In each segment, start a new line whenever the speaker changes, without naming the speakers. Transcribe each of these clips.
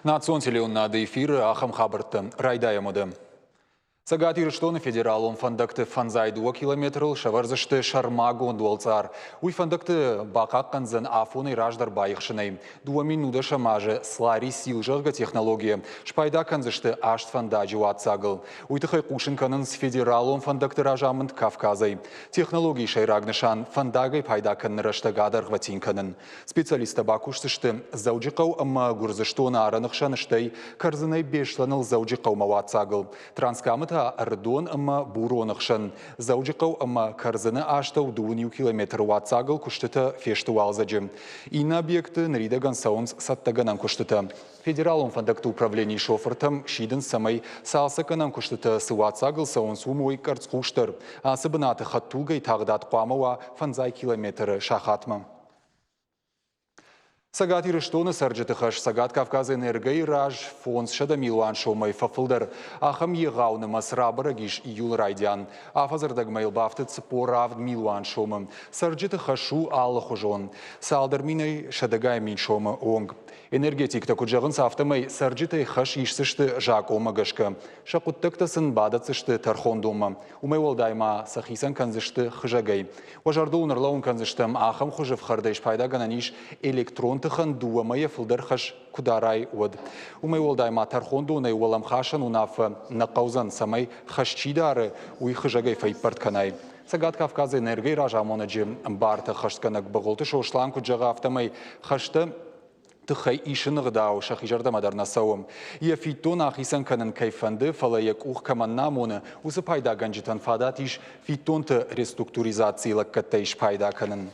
Национ телеуынынады эфиры ахӕм хабӕрттӕ райдайӕм уӕдӕ. Цӕгат Ирыстоны федералон фӕндӕгты фӕндзай дыууӕ километрыл сӕвӕрдзысты сӕрмагонд уӕлцъар. Уый фӕндӕгты бахъахъхъӕндзӕн афонӕй раздӕр баихсынӕй. 2010 азы Слари Сил, зӕгъгӕ, технологийӕ спайда кӕндзысты аст фӕндаджы уадздзагыл. Уый тыххӕй хъусын кӕнынц федералон фӕндӕгты разамынд Кавказӕй. Технологийы сӕйраг нысан фӕндагӕй пайда кӕныны рӕстӕг адӕргъвӕтин кӕнын. Специалисттӕ бакусдзысты Дзӕуджыхъӕу ӕмӕ Гуырдзыстоны арӕны хсӕн, стӕй Кӕрдзынӕй Беслӕныл Дзӕуджыхъӕумӕ уадздзагыл, Транскамы та Ӕрыдон ӕмӕ Буроны хсӕн, Дзӕуджыхъӕу ӕмӕ Кӕрдзыны астӕу дыууын иу километры уадздзагыл куыстытӕ фесты уалдзӕджы. Иннӕ объекты ныридӕгӕн цӕуынц цӕттӕгӕнӕн куыстытӕ. Федералон фӕндӕгты управленийы шофыртӕм сидынц, цӕмӕй цалцӕггӕнӕн куыстытӕ цы уадздзагыл цӕуынц, уым уой къӕрцхъусдӕр. Ацы бынаты хӕдтулгӕйы тагъдад хъуамӕ уа фӕндзай километры сахатмӕ. Цӕгат Ирыстоны цӕрджыты хӕс Цӕгат Кавказы энергойы раз 500 милуан сомӕй фӕфылдӕр. Ахӕм егъау нымӕц рабӕрӕг ис июлы райдиан. Афӕдзы рдӕгмӕ йыл бафтыд 47 милуан сомы. Цӕрджыты хӕс у алыхуызон. Цалдӕр минӕй сӕдӕгай мин сомы онг. Энергетиктӕ куыд зӕгъынц, афтӕмӕй цӕрджытӕй хӕс исдзысты закъонмӕ гӕсгӕ. Сӕ хъуыддӕгтӕ сын бадӕтдзысты тӕрхондонмӕ. Уымӕй уӕлдай ма сӕ хицӕн кӕндзысты хызӕгӕй. Уӕ зӕрдыл уын ӕрлӕууын кӕндзыстӕм, ахӕм хуызы фхӕрдӕй спайдагӕнӕн ис электрон тыхӕн дыууӕ мӕйӕ фылдӕр хӕс куы дарай, уӕд. Уымӕй уӕлдай ма тӕрхондонӕй уӕлӕмхасӕн уынаффӕ нӕ хъӕудзӕн, цӕмӕй хӕс чи дары, уый хызӕгӕй фӕиппӕрд кӕнай. Цӕгат Кавказы энергийы разамонӕджы бартӕ хӕстгӕнӕг Быгъуылты Сослан куыд зӕгъы, афтӕмӕй хӕстӕ тыххӕй исыны гъдау сӕхи зӕрдӕмӕ дӕр нӕ цӕуы. Йӕ фиддон ахицӕн кӕнын кӕй фӕнды, фӕлӕ йӕ къух кӕмӕн нӕ амоны, уыцы пайдагӕнджытӕн фадат ис фиддонты реструктуризацийы лӕггӕдтӕй спайда кӕнын.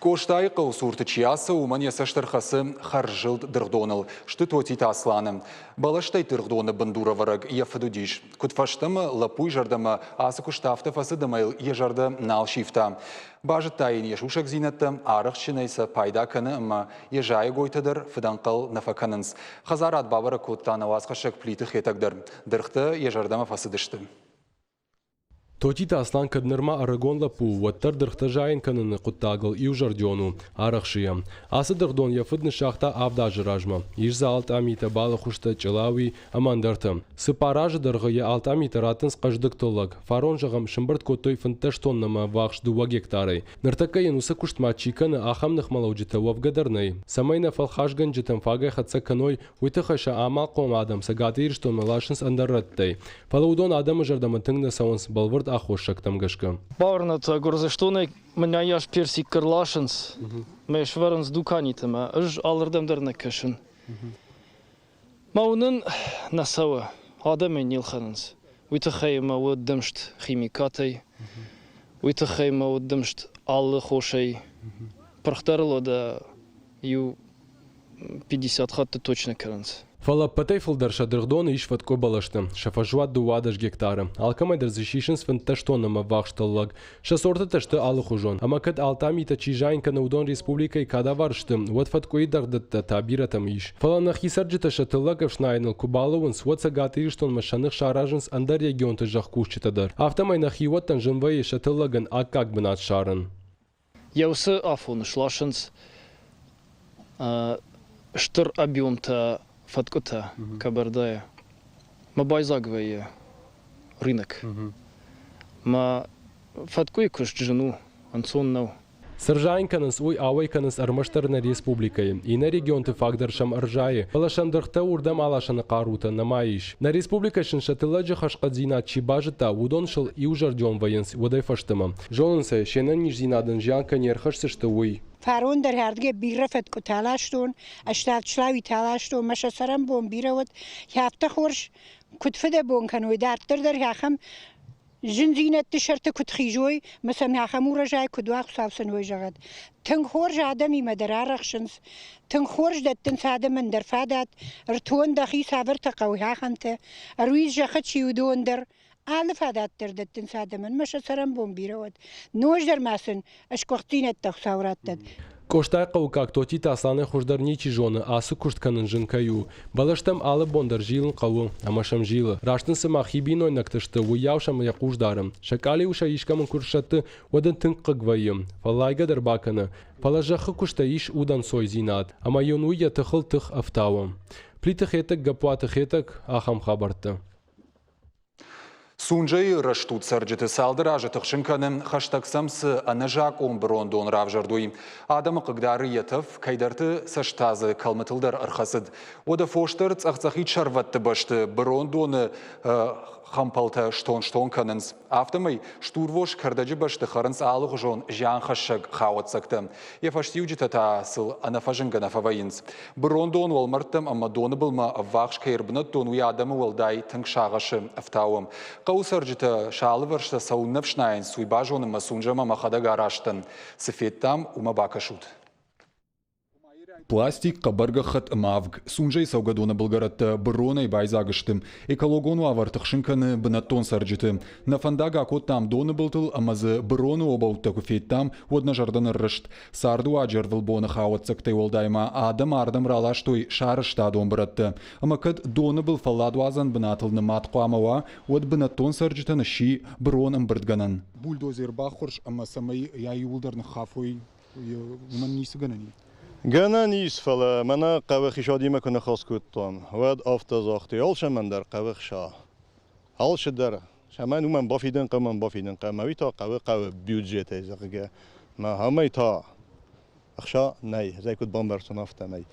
Къостайы хъӕуы цурты чи ацӕуы, уымӕн йӕ цӕст ӕрхӕцы хӕрззылд дыргъдоныл. Сты Тотиты Асланы. Бӕлӕстӕй дыргъдоны бындурӕвӕрӕг йӕ фыд уыдис. Куыд фӕстӕмӕ лӕппуйы зӕрдӕмӕ ацы куыст афтӕ фӕцыд ӕмӕ йыл йӕ зӕрдӕ нал сивта. Базыдта йын йӕ сусӕгдзинӕдтӕ, арӕхстджынӕй сӕ пайда кӕны ӕмӕ йӕ зайӕгойтӕ дӕр фыдӕнхъӕл нӕ фӕкӕнынц. Хӕдзарад бабӕрӕг кодта нӕ уацхӕссӕг Плиты Хетӕг дӕр. Дыргътӕ йӕ зӕрдӕмӕ фӕцыдысты.
Тотиты Аслан кӕд нырма ӕрыгон лӕппу у, уӕддӕр дыргътӕ зайын кӕныны хъуыддагыл иузӕрдион у, арӕхсы йӕм. Ацы дыргъдон йӕ фыд ныссагъта авд азы размӕ. Ис дзы алтъамитӕ, балыхуызтӕ, чъылауи ӕмӕ ӕндӕртӕ. Цыппар азы дӕргъы йӕ алтъамитӕ раттынц хъӕздыг тыллӕг. Фарон, зӕгъӕм, сӕмбырд кодтой 15 тоннӕмӕ ӕввахс дыууӕ гектарӕй. Ныртӕккӕ йын уыцы куыстмӕ чи кӕны, ахӕм ныхмӕлӕуджытӕ уӕвгӕ дӕр нӕй. Цӕмӕй нӕ фӕлхасгӕнджытӕм фагӕй хӕццӕ кӕной, уый тыххӕй сӕ амалхъом адӕм Цӕгат Ирыстонмӕ ласынц ӕндӕр рӕттӕй. Фӕлӕ уыдон адӕмы зӕрдӕмӕ тынг нӕ цӕуынц бӕлвырд аххосӕгтӕм гӕсгӕ.
Бауырнӕд, Гуырдзыстонӕй мӕнӕйас персик ӕрласынц, мӕ сӕвӕрынц дуканиты мӕ ӕз алырдӕм дӕр нӕ кӕсын. Мӕ уынын нӕ цӕуы, адӕмӕй не лхӕнынц. Уый тыххӕй мӕ уд дымст химикатӕй, уый тыххӕй мӕ уд дымст алы хосӕй. Пырхдӕр ыл уӕдӕ иу 50 хатты точно кӕнынц.
Фӕлӕ ӕппӕтӕй фылдӕр сӕ дыргъдоны ис фӕткъуы бӕлӕсты. Сӕ фӕзуат 12 гектары. Алкӕмӕй дӕр дзы сисынц 15 тоннӕмӕ ӕввахс тыллӕг. Сӕ сортытӕ сты алыхуызон. Ӕмӕ кӕд алтъамитӕ чи зайын кӕны, уыдон республикӕйы кадавар сты, уӕд фӕткъуыйы дӕргъдӕттӕ та бирӕтӕм ис. Фӕлӕ нӕхи цӕрджытӕ сӕ тыллӕг ӕфснайыныл куы балӕууынц, уӕд Цӕгат Ирыстонмӕ сӕ ных саразынц ӕндӕр регионты зӕхкусджытӕ дӕр. Афтӕмӕй нӕхиуӕттӕн зын вӕййы сӕ тыллӕгӕн аккаг бынат ссарын.
Йӕ уыцы афоны сласынц стыр объемтӕ фӕткъуытӕ Кабардайӕ. Мӕ байдзаг вӕййы рынок. Мӕ фӕткъуыйы куыст зын у, ӕнцон нӕу.
Цы рзайын кӕнынц, уый ауӕй кӕнынц ӕрмӕстдӕр нӕ республикӕйы. Иннӕ регионты фаг дӕр сӕм ӕрзайы, фӕлӕ сӕм дыргътӕ уырдӕм аласыны хъарутӕ нӕма ис. Нӕ республикӕ сын сӕ тыллӕджы хӕрзхъӕддзинад чи базыдта, уыдон сыл иузӕрдион вӕййынц уӕдӕй фӕстӕмӕ. Зонынц ӕй, се нӕниздзинадӕн зиан кӕй не рхӕсдзысты, уый.
Фарон дӕр ардыгӕй бирӕ фӕткъуытӕ ластон, ӕставд-слауитӕ ластон, мӕ сӕ цӕрӕнбон бирӕ уыд. Афтӕ хорз куыд фыдӕбон кӕной, дарддӕр дӕр ахӕм зындзинӕдты сӕрты куыд хизой, мӕ сӕм ахӕм урожай куыд уа, Хуыцау сын уый зӕгъӕд. Тынг хорз адӕмимӕ дӕр арӕхсынц, тынг хорз дӕттынц адӕмӕн дӕр фадат, ӕртон дӕхи цавӕртӕ хъӕуы, ахӕмтӕ, ӕруидз зӕххы чи уыдон дӕр. Алы фадат дӕр дӕттынц адӕмӕн, мӕ сӕ цӕрӕнбон бирӕ уӕд. Ноджыдӕр ма сын сгуыхтдзинӕдтӕ Хуыцау раттӕд.
Къостайыхъӕуккаг Тотиты Асланӕй хуыздӕр ничи зоны, ацы куыст кӕнын зын кӕй у. Бӕлӕстӕм алы бон дӕр зилын хъӕуы, ӕмӕ сӕм зилы. Раст ын цыма хи бинойнӕгтӕ сты, уыйау сӕм йӕ хъус дары. Сӕ къалиу сӕ искӕмӕн куы рсӕтты, уӕд ын тынг хъыг вӕййы. Фӕллайгӕ дӕр бакӕны. Фӕлӕ зӕххы куыстӕй ис удӕнцойдзинад, ӕмӕ йын уый йӕ тыхыл тых ӕфтауы. Плиты Хетӕг, Гаппуаты Хетӕг, ахӕм хабӕрттӕ.
Сунжӕйы рӕстуд цӕрджыты цалдӕр азы тыхсын кӕны, хӕстӕг сӕм цы ӕнӕзакъон бырондон равзӕрд, уый. Адӕмы хъыгдары йӕ тӕф, кӕйдӕрты цӕст та дзы кӕлмытыл дӕр ӕрхӕцыд. Уӕдӕ фос дӕр цъӕх-цъӕхид сӕрвӕтты бӕсты бырондоны хӕмпӕлтӕ стон-стон кӕнынц. Афтӕмӕй стурвос кӕрдӕджы бӕсты хӕрынц алыгъуызон зианхӕссӕг хауӕццӕгтӕ. Йӕ фӕстиуджытӕ та сыл ӕнӕфӕзынгӕ нӕ фӕвӕййынц. Бырондон уӕлмӕрдтӕм ӕмӕ доны былмӕ ӕввахс кӕй ӕрбынӕттон, уый адӕмы уӕлдай тынг сагъӕсы ӕфтауы. Хъӕуы цӕрджытӕ сӕ алывӕрстӕ цӕуылнӕ фснайынц, уый базонынмӕ Сунжӕмӕ мӕхӕдӕг араст дӕн. Цы федтам, уымӕ бакӕсут. Пластик, хъӕбӕр гӕххӕтт ӕмӕ авг. Сунжӕйы цӕугӕдоны былгӕрӕттӕ быронӕй байдзаг сты. Экологон уавӕр тыхсын кӕны бынӕттон цӕрджыты. Нӕ фӕндаг акодтам доны былтыл ӕмӕ дзы быроны обӕуттӕ куы федтам, уӕд нӕ зӕрдӕ ныррызт. Цардыуаджы ӕрвылбоны хауӕццӕгтӕй уӕлдай ма адӕм ардӕм раластой сарӕзтадон бырӕттӕ. Ӕмӕ кӕд доны был фӕлладуадзӕн бынатыл нымад хъуамӕ уа, уӕд бынӕттон цӕрджытӕн сси бырон ӕмбырдгӕнӕн. Бульдозер баххуырс ӕмӕ цӕмӕй йӕ иууылдӕр ныххафой, уымӕн ницы гӕнӕн и?
Гӕнӕн ис, фӕлӕ мӕнӕ хъӕуы хицауадимӕ куы ныхас кодтам, уӕд афтӕ загътой, алцӕмӕн дӕр хъӕуы хца. Алцыдӕр цӕмӕн уымӕн бафидын хъӕуы, уымӕн бафидын хъӕуы, ӕмӕ уый та хъӕуы хъӕуы бюджетӕй, зӕгъгӕ. Мӕ амӕй та ӕхца нӕй, ӕз ӕй куыд бамбӕрстон, афтӕмӕй.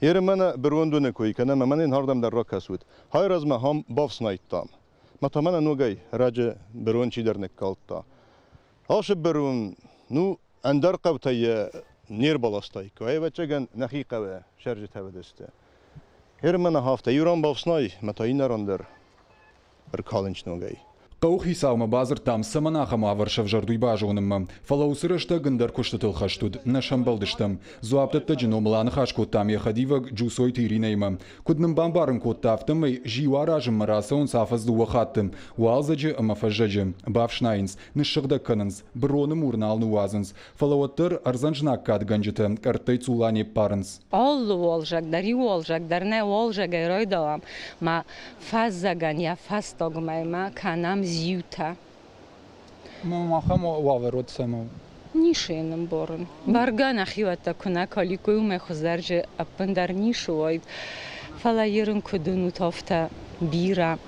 Еры мӕнӕ бырондоны кой кӕнӕм ӕмӕ нын ардӕм дӕр ракӕсут. Хайразмӕ ам бафснайдтам. Мӕ та мӕнӕ ногӕй раджы бырон чидӕр ныккалдта. Ацы бырон, ну, ӕндӕр хъӕутӕй йӕ не рбаластаиккой. Ӕвӕццӕгӕн, нӕхи хъӕуы цӕрджытӕ уыдысты. Гъер мӕнӕ афтӕ иу ран бафснай, мӕ та иннӕ ран дӕр ӕркалынч ногӕй.
Хъӕуыхицаумӕ бадзырдтам, цӕмӕн ахӕм уавӕр сӕвзӕрд, уый базонынмӕ. Фӕлӕ уыцы рӕстӕг ӕндӕр куыстытыл хӕст уыд, нӕ сӕмбӕлдыстӕм. Дзуапдӕттӕджы номыл аныхас кодтам йӕ хӕдивӕг Джусойты Иринӕимӕ. Куыд нын бамбарын кодта, афтӕмӕй зиу аразынмӕ рацӕуынц афӕдз дыууӕ хатты, уалдзӕджы ӕмӕ фӕззӕджы. Бафснайынц, ныссыгъдӕг кӕнынц, быроны мур нал ныууадзынц, фӕлӕ уӕддӕр ӕрдзӕн знаггадгӕнджытӕ къӕрттӕй цъула не ппарынц.
Алы уалзӕг дӕр, иу уалзӕг дӕр нӕ уалзӕгӕй райдайӕм, ма фӕззӕгӕн йӕ фӕстаг мӕймӕ кӕнӕм зиутӕ.
Ахӕм уавӕр уыд цӕмӕн?
Ницы йын ӕмбарын. Бӕргӕ нӕхиуӕттӕ куы нӕ каликкой, уымӕй хуыздӕр же ӕппындӕр ницы уаид. Фӕлӕ ерын куыд уынут, афтӕ бирӕ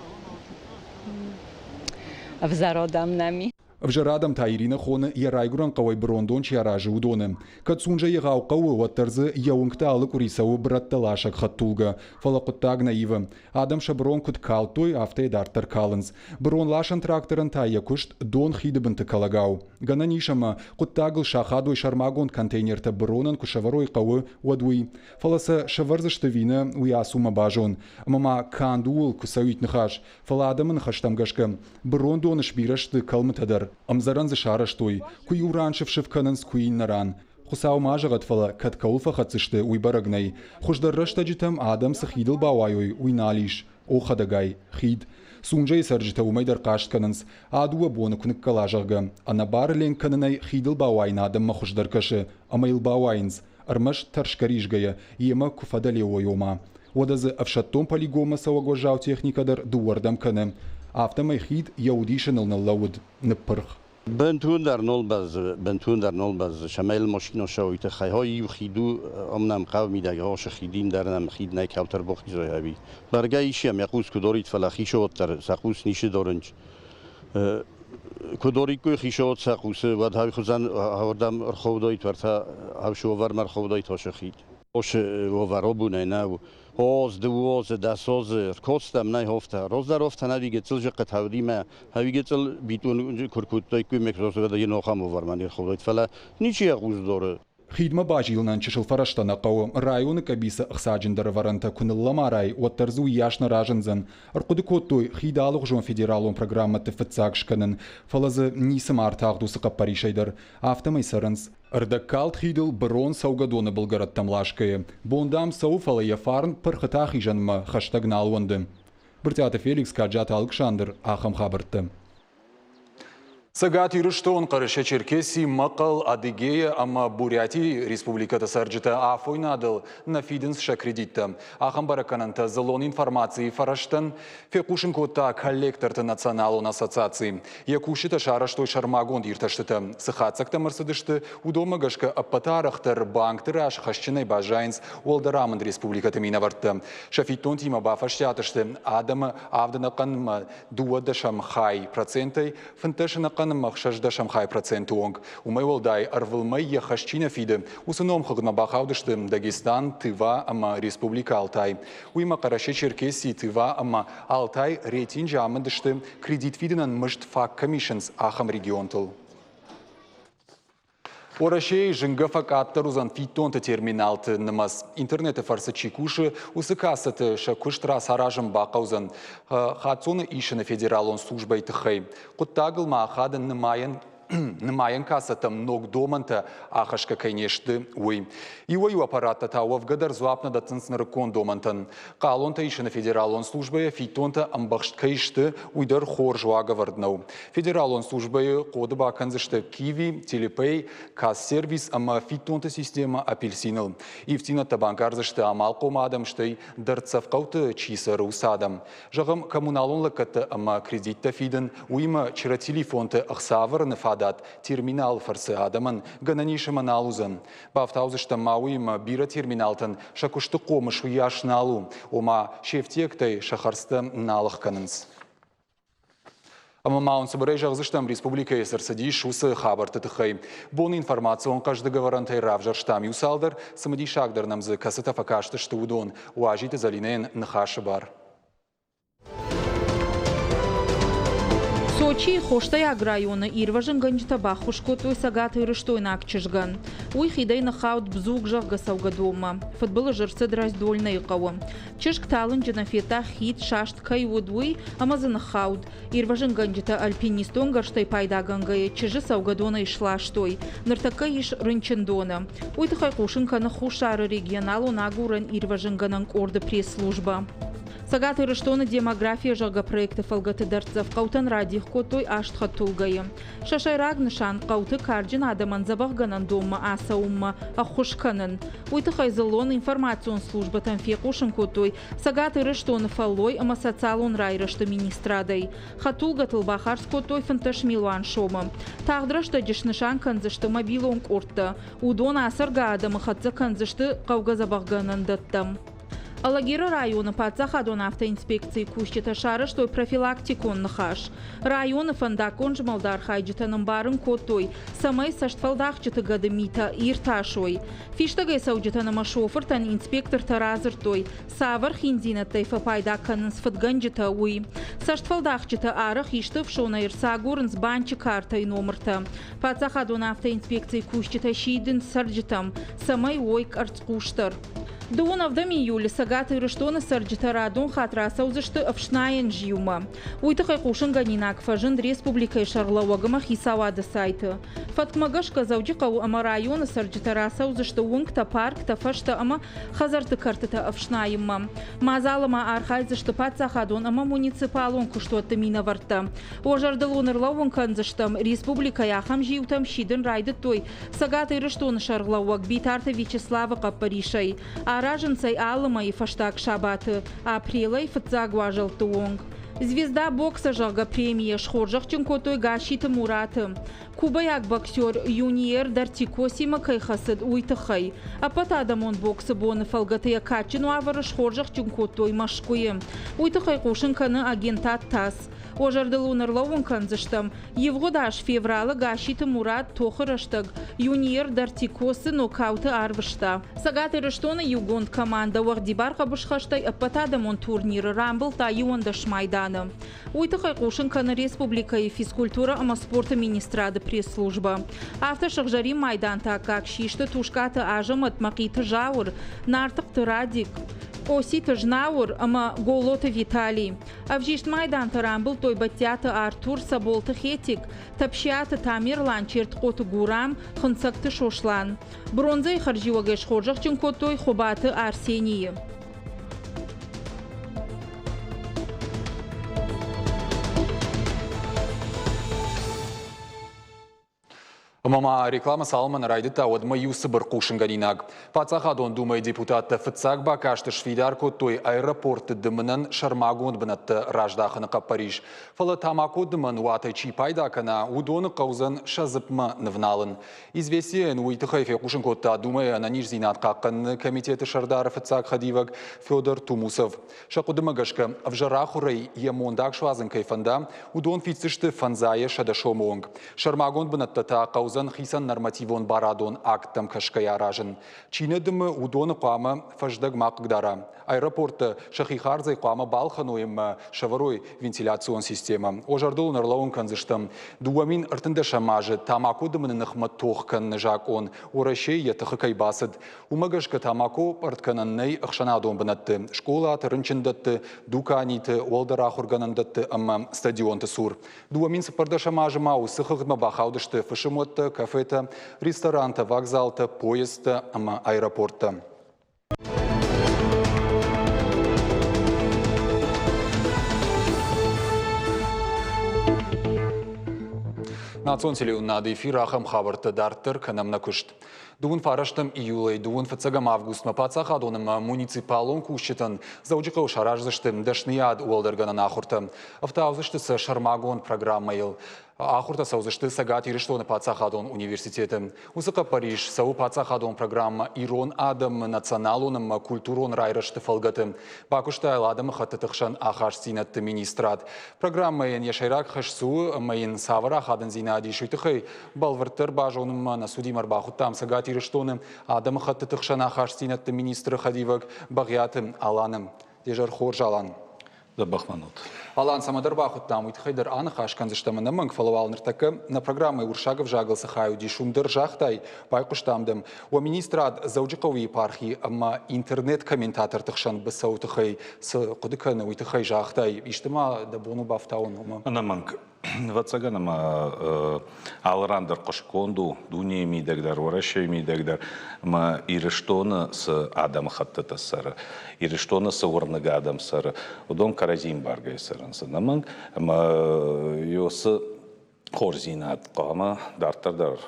ӕвзӕр адӕм нӕм и.
Ӕвзӕр адӕм та Иринӕ хоны, йӕ райгуырӕн хъӕуӕй бырондон чи аразы, уыдоны. Кӕд Сунжӕ егъау хъӕуы, уӕддӕр дзы йӕ уынгты алы къуыри цӕуы бырӕттӕ ласӕг хӕдтулгӕ. Фӕлӕ хъуыддаг нӕ ивы. Адӕм сӕ бырон куыд калдтой, афтӕ йӕ дарддӕр калынц. Быронласӕн тракторӕн та йӕ куыст дон хиды бынты кӕлӕгау. Гӕнӕн ис ӕмӕ, хъуыддагыл сахадой сӕрмагонд контейнертӕ быронӕн куы сӕвӕрой хъӕуы, уӕд уый. Фӕлӕ сӕ сӕвӕрдзысты ӕви нӕ, уый ацу мӕ базон. Ӕмӕ ма канд ууыл куы цӕуид ныхас. Фӕлӕ адӕмы ныхӕстӕм гӕсгӕ, бырондоны сбирӕ сты кӕлмытӕ дӕр. Ӕмдзӕрӕн дзы сарӕзтой. Куы иу ран сыф-сыф кӕнынц, куы иннӕ ран. Хуыцау ма зӕгъӕд, фӕлӕ кӕд кӕуыл фӕхӕцдзысты, уый бӕрӕг нӕй. Хуыздӕр рӕстӕджытӕм адӕм цы хидыл бауайой, уый нал ис. О, хӕдӕгай, хид. Сунжӕйы цӕрджытӕ уымӕй дӕр хъаст кӕнынц. А дыууӕ боны куы ныккӕла, зӕгъгӕ, ӕнӕбары ленк кӕнынӕй хидыл бауайын адӕммӕ хуыздӕр кӕсы, ӕмӕ йыл бауайынц, ӕрмӕст тӕрсгӕ-ризгӕйӕ, йемӕ куы фӕдӕле уой, ома. Уӕдӕ дзы ӕфсӕддон полигонмӕ цӕуӕг уӕззау техникӕ дӕр дыууӕрдӕм кӕны. Афтӕмӕй хид йӕ удисыныл ныллӕууыд, ныппырх.
Бынтондӕр нал бӕззы, бынтондӕр нал бӕззы. Цӕмӕй машинӕ цӕуой тыххӕй. Хой иу хид у, ам нӕм хъӕуы мидӕг росы хид, ин дӕр нӕм хид нӕй кӕлтӕр бохизой ӕви. Бӕргӕ ис йӕм йӕ хъус куы дорид, фӕлӕ хицауад дӕр сӕ хъус ницы дорынч. Куы дориккой хицауад сӕ хъусы, уӕд хуызӕн уырдӕм ӕрхаудайт, уӕртӕ ӕфсовӕрмӕ ӕрхаудайт осы хид. Осы уавӕробунӕй нӕу. Оз, дыууозы, дӕсозы ркодтам нӕ хофтӕ. Раздӕр офтӕ нӕ гыццыл зыхъхъытӕ уыди мӕ ӕви гыццыл битъун куы ркодтаиккой ме йын ахӕм уавӕрмӕ не рхаудайт, фӕлӕ ничи йӕ хъус доры.
Хидмӕ базилынӕн чысыл фӕрӕзтӕ нӕ хъӕуы. Районы къӕбицы ӕхцаджындӕр ӕвӕрӕнтӕ куы ныллӕмарай, уӕддӕр дзы уыйас нӕ разындзӕн. Ӕрхъуыды кодтой хид алыгъуызон федералон программӕты фыццаг скӕнын, фӕлӕ дзы ницыма ӕртагъд уыцы хъӕппӕрисӕй дӕр. Афтӕмӕй цӕрынц. Ӕрдӕгкалд хидыл бырон цӕугӕдоны былгӕрӕттӕм ласгӕйӕ, бон, дам, цӕуы, фӕлӕ йӕ фарн пырхытӕ ахизӕнмӕ хӕстӕг нал уӕнды. Брытъиаты Феликс, Каджаты Алыксандр, ахӕм хабӕрттӕ. Цӕгат Ирыстон, Хъӕрӕсе-Черкеси, Мӕхъӕл, Адыгея ӕмӕ Бурятийы республикӕты цӕрджытӕ афойнадыл нӕ фидынц сӕ кредиттӕ. Ахӕм бӕрӕггӕнӕнтӕ дзыллон информацийы фӕрӕзтӕн фехъусын кодта коллекторты националон ассоциаци. Йӕ кусджытӕ сарӕзтой сӕрмагонд иртӕстытӕ. Цы хатдзӕгтӕм ӕрцыдысты, уыдонмӕ гӕсгӕ ӕппӕты арӕхдӕр банкты раз хӕсджынӕй баззайынц уӕлдӕр амынд республикӕты минӕвӕрттӕ. Сӕ фиддонтимӕ бафӕстиат сты адӕмы авд ӕнӕхъӕнмӕ дыууӕдӕсӕм хай процентӕй 15 ӕнӕхъӕн ӕмӕ ӕхсӕздӕсӕм хай проценты онг. Уымӕй уӕлдай, ӕрвылмӕй йӕ хӕс чи нӕ фиды, уыцы номхыгъдмӕ бахаудысты Дагестан, Тыва ӕмӕ Республикӕ Алтай. Уыимӕ Хъӕрӕсе-Черкеси, Тыва ӕмӕ Алтай рейтинджы амынд сты, кредит фидынӕн мызд фаг кӕм исынц, ахӕм регионтыл. Уӕрӕсейы зынгӕ фӕкъаддӕр уыдзӕн фиддонты терминалты нымӕц. Интернеты фӕрцы чи кусы, уыцы кассӕты сӕ куыст рацаразын бахъӕудзӕн хаццоны исыны федералон службӕйы тыххӕй. Хъуыддагыл ма ахадын нымайӕн нымайӕн кассӕтӕм ног домӕнтӕ ахӕсгӕ кӕй не сты, уый. Иуӕй-иу аппараттӕ та уӕвгӕ дӕр дзуапп нӕ дӕттынц нырыккон домӕнтӕн. Хъалонтӕ исыны федералон службӕйӕ фиддонтӕ ӕмбӕхст кӕй сты, уый дӕр хорз уагӕвӕрд нӕу. Федералон службӕйы хъоды бакӕндзысты Киви, Телепей, Кассервис ӕмӕ фиддонты системӕ Апельсиныл. Ивддзинӕдтӕ банкъардзысты амалхъом адӕм, стӕй дӕрддзӕф хъӕуты чи цӕры, уыцы адӕм. Зӕгъӕм, коммуналон лӕггӕдтӕ ӕмӕ кредиттӕ фидын, уыимӕ чырӕ телефонты ӕхца ӕвӕрыны фадат терминалы фӕрцы адӕмӕн гӕнӕн ис ӕмӕ нал уыдзӕн. Бафтаудзыстӕм ма уыимӕ бирӕ терминалтӕн сӕ куысты хъомыс уыйас нал у, ома се фтиӕгтӕй сӕ хӕрдзтӕ нал ӕхгӕнынц. Ӕмӕ ма уын цыбырӕй зӕгъдзыстӕм, республикӕйы цы рцыдис, уыцы хабӕртты тыххӕй. Боны информацион хъӕздыг ӕвӕрӕнтӕй равзӕрстам иу цалдӕр, цымыдисагдӕр нӕм дзы кӕцытӕ фӕкастысты, уыдон. Уазиты Зӕлинӕйӕн ныхасы бар.
Сочийы Хостайаг районы ирвӕзынгӕнджытӕ баххуыс кодтой цӕгатирыстойнаг чызгӕн. Уый хидӕй ныххауд Бзуг, зӕгъгӕ, цӕугӕдонмӕ. Фыдбылыз ӕрцыд Раздольнӕйы хъӕуы. Чызг талынджы нӕ федта хид саст кӕй уыд, уый ӕмӕ дзы ныххауд. Ирвӕзынгӕнджытӕ альпинистон гӕрзтӕй пайдагӕнгӕйӕ чызджы цӕугӕдонӕй сластой. Ныртӕккӕ ис рынчындоны. Уый тыххӕй хъусын кӕны Хуссары регионалон агурӕн-ирвӕзынгӕнӕн къорды пресс-службӕ. Цӕгат Ирыстоны демография зӕгъгӕ проекты фӕлгӕты дӕрддзӕф хъӕутӕн радих кодтой аст хӕдтулгӕйы. Сӕ сӕйраг нысан хъӕуты карджын адӕмӕн дзӕбӕхгӕнӕн донмӕ ацӕуынмӕ ӕххуыс кӕнын. Уый тыххӕй дзыллон информацион службӕтӕн фехъусын кодтой Цӕгат Ирыстоны фӕллой ӕмӕ социалон райрӕзты министрадӕй. Хӕдтулгӕтыл бахардз кодтой 15 милуан сомы. Тагъд рӕстӕджы снысан кӕндзысты мобилон къордтӕ. Уыдон ацӕргӕ адӕмы хӕццӕ кӕндзысты хъӕугӕ дзӕбӕхгӕнӕндӕттӕм. Алагиры районы паддзахадон автоинспекцийы кусджытӕ сарӕзтой профилактикон ныхас. Районы фӕндаггон змӕлды архайджытӕн ӕмбарын кодтой, цӕмӕй цӕстфӕлдахджыты гӕды митӕ иртасой. Фистӕгӕй цӕуджытӕн ӕмӕ шофыртӕн инспектортӕ радзырдтой, цавӕр хиндзинӕдтӕй фӕпайда кӕнынц фыдгӕнджытӕ, уый. Цӕстфӕлдахджытӕ арӕх исты ӕфсонӕй ӕрцагурынц банчы картӕйы номыртӕ. Паддзахадон автоинспекцийы кусджытӕ сидынц цӕрджытӕм, цӕмӕй уой къӕрцхъусдӕр. Дыууын ӕвдӕм июлы Цӕгат Ирыстоны цӕрджытӕ радон хатт рацӕудзысты ӕфснайӕн зиумӕ. Уый тыххӕй хъусынгӕнинаг фӕзынд республикӕйы сӕргълӕууӕг ӕмӕ хицауады сайты. Фӕткмӕ гӕсгӕ Дзӕуджыхъӕуы ӕмӕ районы цӕрджытӕ рацӕудзысты уынгтӕ, парктӕ, фӕзтӕ ӕмӕ хӕдзӕртты кӕртытӕ ӕфснайынмӕ. Мадзалы ма архайдзысты паддзахадон ӕмӕ муниципалон куыстуӕтты минӕвӕрттӕ. Уӕ зӕрдыл уын ӕрлӕууын кӕндзыстӕм, республикӕйы ахӕм зиутӕм сидын райдыдтой Цӕгат Ирыстоны сӕргълӕууӕг Битарты Вячеславы хъӕппӕрисӕй аразынц ӕй алы мӕйы фӕстаг сабаты, апрелӕй фыццаг уазӕлтты онг. Звезда бокса, зӕгъгӕ, премийӕ схорзӕхджын кодтой Гасситы Мураты. Кубӕйаг боксер Юниер Дартикосимӕ кӕй хӕцыд, уый тыххӕй. Ӕппӕтадӕмон боксы боны фӕлгӕты йӕ кадджын уавӕры схорзӕхджын кодтой Мӕскуыйы. Уый тыххӕй хъусын кӕны агентад ТАСС. Уӕ зӕрдыл уын ӕрлӕууын кӕндзыстӕм, ивгъуыд аз февралы Гасситы Мурат тохы рӕстӕг Юниер Дартикосы нокауты арвыста. Цӕгат Ирыстоны иугонд командӕ уӕгъдибар хъӕбысхӕстӕй ӕппӕтадӕмон турниры рамбылдта 11 майданы. Уый тыххӕй хъусын кӕны республикӕйы физкультурӕ ӕмӕ спорты министрады пресс-службӕ. Афтӕ сыгъзӕрин майданты аккаг систы Тускъаты Азӕмӕт, Мӕхъиты Зауыр, Нартыхъты Радик, Къоситы Знауыр ӕмӕ Голлоты Виталий. Ӕвзист майдантӕ рамбылдтой Бӕттиаты Артур, Цӕболты Хетик, Тӕпсиаты Тамерлан, Чертхъоты Гурам, Хынцӕгты Сослан. Бронзӕйы хӕрзиуӕгӕй схорзӕхджын кодтой Хуыбаты Арсенийы.
Ӕмӕ ма рекламӕ цалынмӕ нӕ райдыдта, уӕдмӕ иу цыбыр хъусынгӕнинаг. Паддзахадон Думӕйы депутаттӕ фыццаг бакасты сфидар кодтой аэропортты дымынӕн сӕрмагонд бынӕттӕ раздахыны хъӕппӕрис. Фӕлӕ тамако дымӕн уатӕй чи пайда кӕна, уыдоны хъӕудзӕн сӕ дзыпмӕ нывналын. Известия-йӕн уый тыххӕй фехъусын кодта Думӕйы ӕнӕниздзинад хъахъхъӕныны комитеты сӕрдары фыццаг хӕдивӕг Федор Тумусов. Сӕ хъуыдымӕ гӕсгӕ, ӕвзӕр ахуырӕй йӕ мондаг суадзын кӕй фӕнда, уыдон фиддзысты фӕндзайӕ 100 сомы онг. Сӕрмагонд бынӕттӕ та хъӕудзӕн хицӕн нормативон барадон акттӕм кӕсгӕйӕ аразын. Чи нӕ дымы, уыдоны хъуамӕ фӕздӕг ма хъыгдара. Аэропорттӕ сӕхи хардзӕй хъуамӕ балхӕной ӕмӕ сӕвӕрой вентиляцион системӕ. О зӕрдыл ын ӕрлӕууын кӕндзыстӕм, 2013 азы тамако дымыны ныхмӕ тох кӕныны закъон Уӕрӕсейы йӕ тыхы кӕй бацыд, уымӕ гӕсгӕ тамако пъӕртт кӕнӕн нӕй ӕхсӕнадон бынӕтты, скъолаты, рынчындӕтты, дуканиты, уӕлдӕр ахуыргӕнӕндӕтты ӕмӕ стадионты цур. 2014 азы ма уыцы хыгъдмӕ бахаудысты фысымуӕттӕ, кафетӕ, ресторантӕ, вокзалтӕ, поездтӕ ӕмӕ аэропорттӕ. Национ телеуынынады эфир ахӕм хабӕрттӕ дарддӕр кӕнӕм нӕ куыст. Дыууын фарӕстӕм июлӕй дыууын фыццӕгӕм августмӕ паддзахадон ӕмӕ муниципалон кусджытӕн Дзӕуджыхъӕуы сараздзысты дӕсныйад уӕлдӕргӕнӕн ахуыртӕ. Ӕфтаудзысты сӕ сӕрмагонд программӕйыл. Ахуыртӕ цӕудзысты Цӕгат Ирыстоны паддзахадон университеты. Уыцы хъӕппӕрис цӕуы паддзахадон программӕ «Ирон адӕмы националон ӕмӕ культурон райрӕзты фӕлгӕты». Бакуыста йыл адӕмыхӕттыты хсӕн ахастдзинӕдты министрад. Программӕйӕн йӕ сӕйраг хӕс цы у ӕмӕ йын цавӕр ахадындзинад ис, уый тыххӕй бӕлвырддӕр базонынмӕ нӕ студимӕ ӕрбахуыдтам Цӕгат Ирыстоны адӕмыхӕттыты хсӕн ахастдзинӕдты министры хӕдивӕг Бӕгъиаты Аланы. Де зӕр хорз, Алан.
Дзӕбӕх мӕнут.
Алан, цӕмӕдӕр бахуыдтам, уый тыххӕй дӕр аныхас кӕндзыстӕм ӕнӕмӕнг, фӕлӕ уал ныртӕккӕ нӕ программӕйы уырыссаг ӕвзагыл цы хай уыдис, уым дӕр загътай, байхъуыстам дӕм. Уӕ министрад Дзӕуджыхъӕуы епархи ӕмӕ интернет-комментаторты хсӕн быцӕуы тыххӕй цы хъуыды кӕны, уый тыххӕй загътай. Исты ма дӕ бон у бафтауын уымӕ?
Ӕнӕмӕнг. Ӕвӕццӕгӕн ӕмӕ алы ран дӕр хъуыстгонд у дунейы мидӕг дӕр, Уӕрӕсейы мидӕг дӕр ӕмӕ Ирыстоны цы адӕмыхӕттытӕ цӕры, Ирыстоны цы уырныг адӕм цӕры, уыдон кӕрӕдзи ӕмбаргӕйӕ цӕрынц ӕнӕмӕнг ӕмӕ цы хорздзинад хъуамӕ дарддӕр дӕр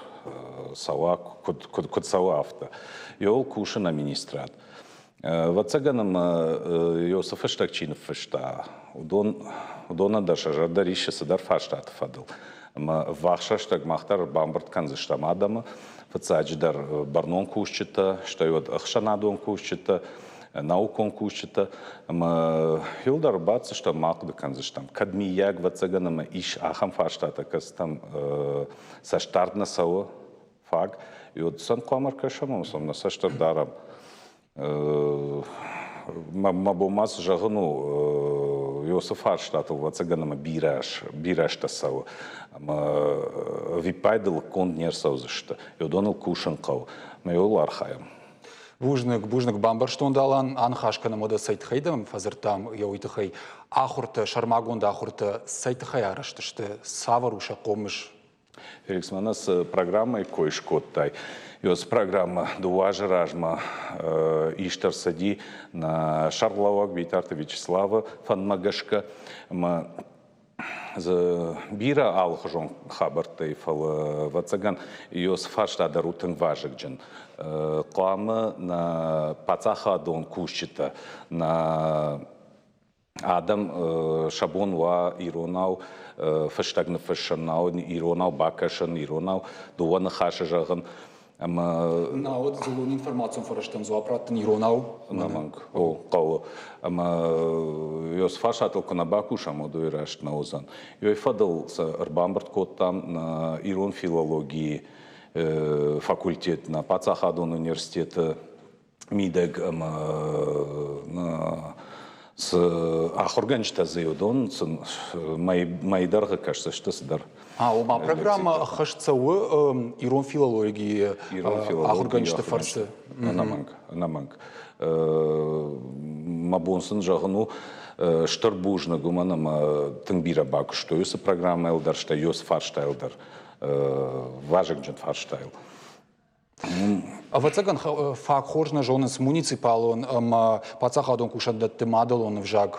цӕуа, куыд цӕуа, афтӕ. Йыл кусы нӕ министрад. Ӕвӕццӕгӕн ӕмӕ цы фыстӕг чи ныффыста, уыдон, уыдонӕн дӕр сӕ зӕрдӕ риссы цыдӕр фарстаты фӕдыл. Ӕмӕ ӕввахс рӕстӕг мах дӕр бамбырд кӕндзыстӕм адӕмы, фыццаджыдӕр бӕрнон кусджытӕ, стӕй уӕд ӕхсӕнадон кусджытӕ, наукон кусджытӕ. Ӕмӕ иуылдӕр баддзыстӕм, ма ахъуыды кӕндзыстӕм, кӕд миййаг, ӕвӕццӕгӕн ӕмӕ ис ахӕм фарстатӕ, кӕцытӕм цӕстдард нӕ цӕуы, фаг. И вот сӕм хъуамӕ ӕркӕсӕм ӕмӕ сӕм нӕ цӕст ӕрдарӕм. Мӕ бон ма цы зӕгъын у, уыцы фарстатыл, ӕвӕццӕгӕн, ӕмӕ бирӕ, бирӕ азтӕ цӕуы. Ӕмӕ ӕвиппайды лыггонд не рцӕудзысты. Уыдоныл кусын хъӕуы. Ӕмӕ йыл архайӕм.
Бузныг, бузныг, бамбӕрстон Далан. Аныхас кӕнӕм уӕдӕ цӕй тыххӕй дӕм фӕдзырдтам, йӕ уый тыххӕй. Ахуыртӕ, сӕрмагонд ахуыртӕ цӕй тыххӕй арӕзт сты, цавӕр у сӕ хъомыс?
Феликс, мӕнӕ цы программӕйы кой скодтай, уыцы программӕ дыууӕ азы размӕ ист ӕрцыди нӕ сӕргълӕууӕг Битарты Вячеславы фӕндмӕ гӕсгӕ ӕмӕ дзы бирӕ алыхуызон хабӕрттӕй, фӕлӕ, ӕвӕццӕгӕн, цы фарста дӕр у тынг вазыгджын. Хъуамӕ нӕ паддзахадон кусджытӕ, нӕ адӕм сӕ бон уа иронау фыстӕг ныффыссын, науӕд иронау бакӕсын, иронау дыууӕ ныхасы зӕгъын. Ӕмӕ
науӕд дзыллон информацион фӕрӕзтӕн дзуапп раттын иронау?
Ӕнӕмӕнг, о, хъӕуы. Ӕмӕ цы фарстатыл куы нӕ бакусӕм, уӕд уый раст нӕ уыдзӕн. Уый фӕдыл сӕ ӕрбамбырд кодтам нӕ ирон филологийы факультет, нӕ паддзахадон университеты мидӕг ӕмӕ цы ахуыргӕнджытӕ дзы уыдон сын мӕй дӕргъы кӕсдзысты цыдӕр.
А, ома программӕ ӕххӕст цӕуы ирон филологийы ахуыргӕнджыты фӕрцы.
Ӕнӕмӕнг, ӕнӕмӕнг. Мӕ бон сын зӕгъын у стыр бузныг, уымӕн ӕмӕ тынг бирӕ бакуыстой уыцы программӕйыл дӕр, стӕй уыцы фарстайыл дӕр, вазыгджын фарстайыл.
Ӕвӕццӕгӕн, фаг хорз нӕ зонынц муниципалон ӕмӕ паддзахадон кусӕндӕтты мадӕлон ӕвзаг.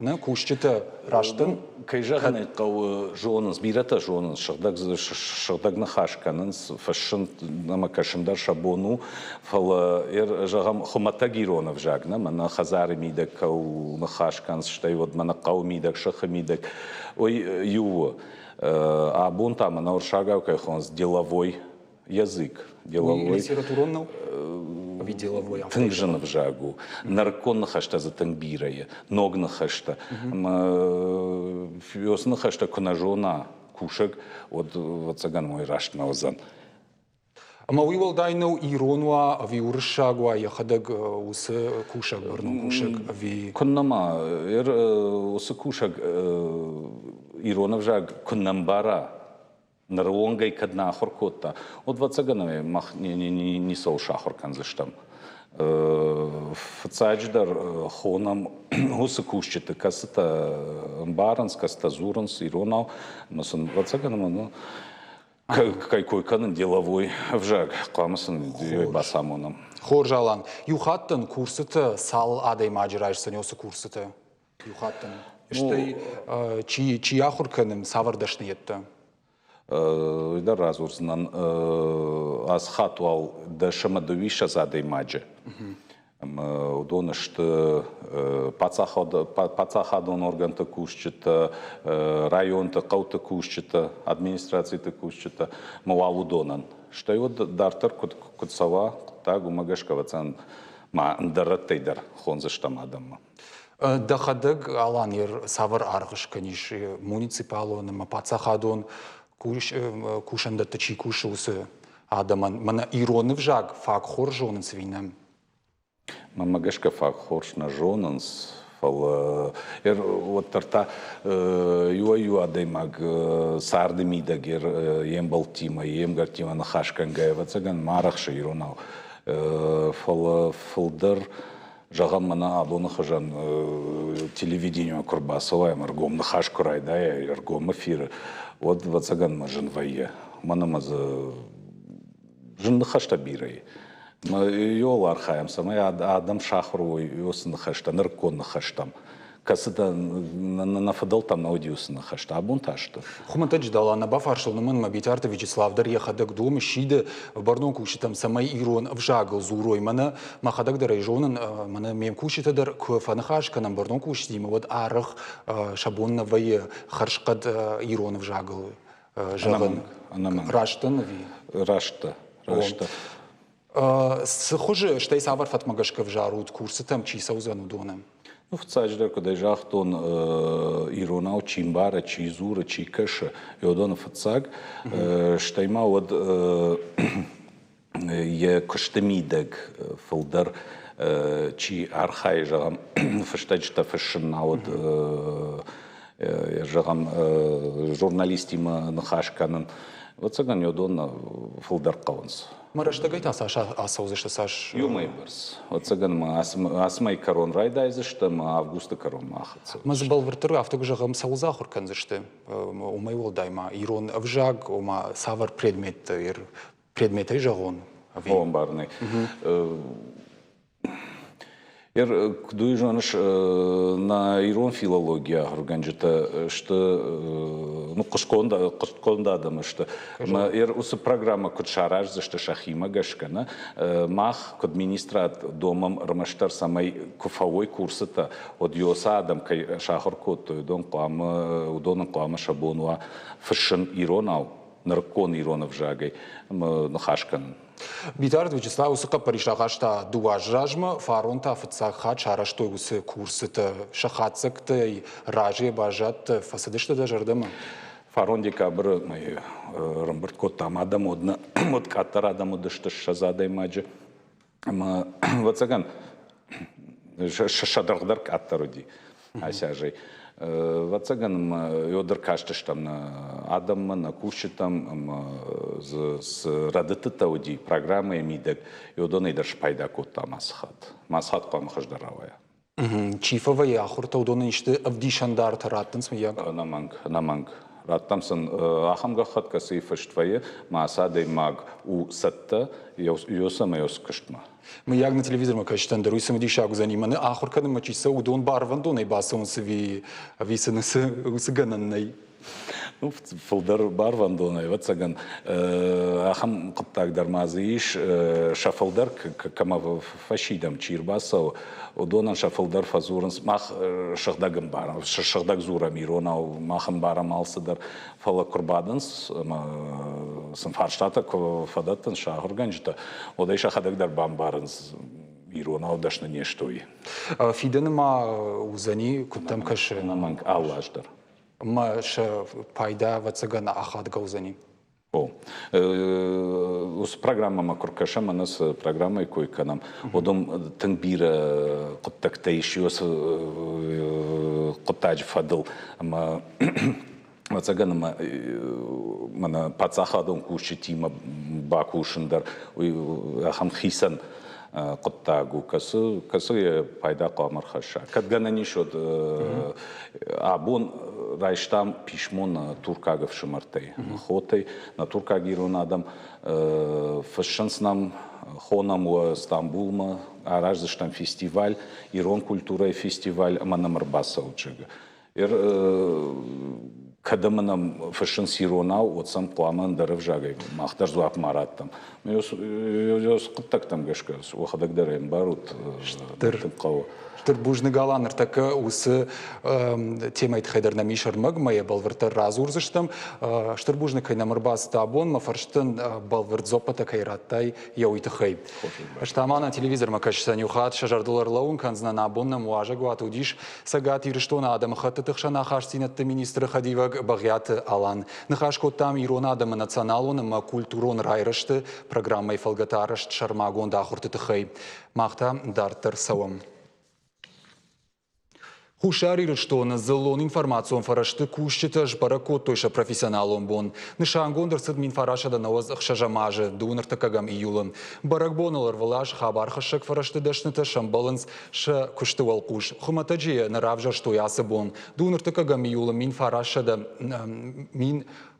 Нӕ кусджытӕ растын.
Кӕй зӕгъын ӕй хъӕуы, зонынц, бирӕтӕ зонынц, сыгъдӕг, сыгъдӕг ныхас кӕнынц, фыссын ӕмӕ кӕсын дӕр сӕ бон у, фӕлӕ, зӕгъӕм, хуымӕтӕг ирон ӕвзаг нӕ, мӕнӕ хӕдзары мидӕг кӕуыл ныхас кӕнынц, стӕй уӕд мӕнӕ хъӕуы мидӕг, сыхы мидӕг, уый иу у. Абон та мӕнӕ уырыссагау кӕй хонынц деловой язык деловой.
Литературон нӕу? Ӕви деловой?
Тынг зын ӕвзаг у. Нырыккон ныхӕстӕ дзы тынг бирӕ и, ног ныхӕстӕ. Ӕмӕ уыцы ныхӕстӕ куы нӕ зона кусӕг, уӕд, ӕвӕццӕгӕн, уый раст нӕ уыдзӕн.
Ӕмӕ уый уӕлдай нӕу ирон уа ӕви уырыссаг уа, йӕхӕдӕг уыцы кусӕг, бӕрнон кусӕг ӕви...
Куыннӕ ма, уыцы кусӕг ирон ӕвзаг куы нӕ мбара, Ныры онг ӕй кӕд нӕ ахуыр кодта, уӕд, ӕвӕццӕгӕн, мах ницӕуыл сахуыр кӕндзыстӕм. Фыццаджыдӕр хонӕм уыцы кусджыты, кӕцытӕ ӕмбарынц, кӕцытӕ дзурынц иронау, ӕмӕ сын, ӕвӕццӕгӕн, ӕмӕ кӕй кой кӕнын деловой ӕвзаг, хъуамӕ сын бацамонӕм.
Хорз, Алан. Иу хатт дын курсытӕ цал адӕймаджы райсдзӕни уыцы курсытӕ? Иу хатт ын. Стӕй чи, чи ахуыр кӕны, цавӕр дӕсныйӕдтӕ?
Уый дӕр радзурдзынӕн. Ацы хатт уал дӕс ӕмӕ дыууиссӕдз адӕймаджы. Ӕмӕ уыдон сты паддзахадон оргӕнты кусджытӕ, районты, хъӕуты кусджытӕ, администрациты кусджытӕ, ӕмӕ уал уыдонӕн. Стӕй уӕд дарддӕр куыд, куыд цӕуа хъуыддаг, уымӕ гӕсгӕ, ӕвӕццӕгӕн, ма ӕндӕр рӕттӕй дӕр хондзыстӕм адӕммӕ.
Дӕхӕдӕг, Алан, цавӕр аргъ скӕнис муниципалон ӕмӕ паддзахадон кусӕндӕтты чи кусы, уыцы адӕмӕн? Мӕнӕ ирон ӕвзаг фаг хорз зонынц ӕви нӕ?
Мӕнмӕ гӕсгӕ фаг хорз нӕ зонынц, фӕлӕ уӕддӕр та иуӕй-иу адӕймаг царды мидӕг йе мбӕлттимӕ, йе мгӕрттимӕ ныхас кӕнгӕйӕ, ӕвӕццӕгӕн, ма арӕхсы иронау. Фӕлӕ фылдӕр Зӕгъӕм, мӕнӕ абоны хуызӕн телевидениемӕ куы рбацӕуай ӕмӕ ӕргом ныхас куы райдайай, ӕргом эфиры, уӕд, ӕвӕццӕгӕн, мӕ зын вӕййы. Мӕн ӕмӕ дзы зын ныхӕстӕ бирӕ и. Иуыл архайӕм, цӕмӕй адӕм сахуыр уой уыцы ныхӕстӕ, нырыккон ныхӕстӕм. Кӕцытӕ нӕ фыдӕлтӕм нӕ уыди уыцы ныхӕстӕ, абон та сты.
Хуымӕтӕджы дӕлӕ нӕ бафарстон, уымӕн ӕмӕ Битарты Вячеслав дӕр йӕхӕдӕг домы, сиды бӕрнон кусджытӕм, цӕмӕй ирон ӕвзагыл дзурой. Мӕнӕ мӕхӕдӕг дӕр ӕй зонын, мӕнӕ ме мкусджытӕ дӕр куы фӕныхас кӕнӕм бӕрнон кусджытимӕ, уӕд арӕх сӕ бон нӕ вӕййы хӕрзхъӕд ирон ӕвзагыл зӕгъын.
Ӕнӕмӕнг.
Раст дӕн ӕви?
Раст дӕ, раст дӕ.
Цы хуызы, стӕй цавӕр фӕткмӕ гӕсгӕ ӕвзарут, курсытӕм чи цӕудзӕн, уыдоны?
Ну, фыццаджыдӕр, куыд ӕй загътон, иронау чи мбары, чи дзуры, чи кӕсы, уыдоны фыццаг. Стӕй ма уӕд йӕ куысты мидӕг фылдӕр чи архайы, зӕгъӕм, фыстӕджытӕ фыссын, науӕд, зӕгъӕм, журналистимӕ ныхас кӕнын, ӕвӕццӕгӕн, уыдон фылдӕр хъӕуынц.
Мӕ рӕстӕгӕй та цас ацӕудзысты, цас?
Иу мӕйы бӕрц. Ӕвӕццӕгӕн ма ацы мӕйы кӕрон райдайдзысты ӕмӕ августы кӕронмӕ ахӕццӕ.
Мӕ дзы бӕлвырддӕр афтӕ куы зӕгъӕм, цӕуыл дзы ахуыр кӕндзысты? Уымӕй уӕлдай ма ирон ӕвзаг, ома цавӕр предметтӕ, предметӕй зӕгъон?
Ӕви? О, ӕмбарын ӕй. Куыд уый зоныс, нӕ ирон филологийы ахуыргӕнджытӕ сты, ну, хъуыстгонд адӕм сты. Уыцы программӕ куыд сараздзысты сӕхимӕ гӕсгӕ, нӕ? Мах, куыд министрад, домӕм ӕрмӕстдӕр, цӕмӕй куы фӕуой курсытӕ, уӕд уыцы адӕм кӕй сахуыр кодтой, уыдон хъуамӕ, уыдонӕн хъуамӕ сӕ бон уа фыссын иронау, нырыккон ирон ӕвзагӕй ӕмӕ ныхас кӕнын.
Битарты Вячеслав уыцы хъӕппӕрис рахаста дыууӕ азы размӕ, фарон та фыццаг хатт сарӕзтой уыцы курсытӕ. Сӕ хатдзӕгтӕй разыйӕ баззадтӕ, фӕцыдысты дӕ зӕрдӕмӕ?
Фарон декабры мӕйы ӕрӕмбырд кодтам адӕм, уӕд къаддӕр адӕм уыдысты 20 адӕймаджы. Ӕмӕ, ӕвӕццӕгӕн, сӕ дӕргъ дӕр къаддӕр уыди ацы азӕй. Ӕвӕццӕгӕн, ӕмӕ дӕр кастыстӕм нӕ адӕммӕ, нӕ кусджытӕм, ӕмӕ дзы цы рӕдыдтытӕ уыди программӕйы мидӕг, уыдонӕй дӕр спайда кодтам ацы хатт. Ацы хатт хъуамӕ хуыздӕр рауайа.
Чи фӕвӕййы ахуыртӕ, уыдонӕн исты ӕвдисӕндартӕ раттынц, мыййаг?
Ӕнӕмӕнг, ӕнӕмӕнг. Раттӕм сын ахӕм гӕххӕтт, кӕцыйы фыст вӕййы, ма ацы адӕймаг у цӕттӕ ёс ӕмӕ ёс куыстмӕ.
Мыййаг нӕ телевизормӕ кӕсджытӕн дӕр уый цымыдисаг уыдзӕни, мӕнӕ ахуыр кӕнынмӕ чи цӕуы, уыдон барвӕндонӕй бацӕуынц ӕви, ӕви сын уыцы гӕнӕн нӕй?
Ну, фылдӕр барвӕндонӕй, ӕвӕццӕгӕн, ахӕм хъуыддаг дӕр ма дзы ис, сӕ фылдӕр кӕмӕ фӕсидӕм, чи ӕрбацӕуы, уыдонӕн сӕ фылдӕр фӕдзурынц, мах сыгъдӕг ӕмбарӕм, сыгъдӕг дзурӕм иронау, мах ӕмбарӕм алцыдӕр, фӕлӕ куы рбадынц ӕмӕ сын фарстатӕ куы фӕдӕттынц сӕ ахуыргӕнджытӕ, уӕд ӕй сӕхӕдӕг дӕр бамбарынц, иронау дӕсны не сты, уый.
Фидӕны ма уыдзӕни, куыд дӕм кӕсы?
Ӕнӕмӕнг, алы аз дӕр.
Ӕмӕ сӕ пайда, ӕвӕццӕгӕн, ахадгӕ уыдзӕни.
О. Уыцы программӕмӕ куы ркӕсӕм, ӕнӕ цы программӕйы кой кӕнӕм, уыдон тынг бирӕ хъуыддӕгтӕ ис уыцы хъуыддаджы фӕдыл. Ӕмӕ ӕвӕццӕгӕн ӕмӕ мӕнӕ паддзахадон кусджытимӕ бакусын дӕр уый ахӕм хицӕн хъуыддаг у, кӕцы, кӕцы йӕ пайда хъуамӕ рхӕсса. Кӕд гӕнӕн ис, уӕд абон райстам писмо нӕ туркаг ӕфсымӕртӕй, хотӕй, нӕ туркаг ирон адӕм фыссынц нӕм, хонӕм уӕ Стамбулмӕ, араздзыстӕм фестиваль, ирон культурӕйы фестиваль ӕмӕ нӕм ӕрбацӕут, зӕгъгӕ. Кӕд ӕмӕ нӕм фыссынц иронау, уӕд сӕм хъуамӕ ӕндӕр ӕвзагӕй мах дӕр дзуапп ма раттӕм. Хъуыддӕгтӕм гӕсгӕ уӕхӕдӕг дӕр ӕмбарут, тынг хъӕуы.
Стыр бузныг, Алан, ныртӕккӕ уыцы темӕйы тыххӕй дӕр нӕм ис ӕрмӕг, мӕ йӕ бӕлвырддӕр радзурдзыстӕм. Стыр бузныг, кӕй нӕм ӕрбацыд абон, мӕ фӕрстӕн бӕлвырд дзуаппытӕ кӕй радтай, йӕ уый тыххӕй. Ӕз та ма нӕ телевизормӕ кӕсдзӕн иу хатт сӕ зӕрдыл ӕрлӕууын кӕндзынӕн, абон нӕм уазӕгуат уыдис Цӕгат Ирыстоны адӕмыхӕттыты хсӕн ахастдзинӕдты министры хӕдивӕг Бӕгъиаты Алан. Ныхас кодтам ирон адӕмы националон ӕмӕ культурон райрӕзты программӕйы фӕлгӕты арӕзт сӕрмагонд ахуырты тыххӕй. Мах та дарддӕр цӕуӕм. Хуссар Ирыстоны дзыллон информацион фӕрӕзты кусджытӕ сбӕрӕг кодтой сӕ профессионалон бон. Нысангонд ӕрцыд 1996 азы 29 июлы. Бӕрӕгбоныл ӕрвылаз хабархӕссӕг фӕрӕзты дӕснытӕ сӕмбӕлынц сӕ куысты уӕлхъус. Хуымӕтӕджы йӕ нӕ равзӕрстой ацы бон. 29 июлы 1906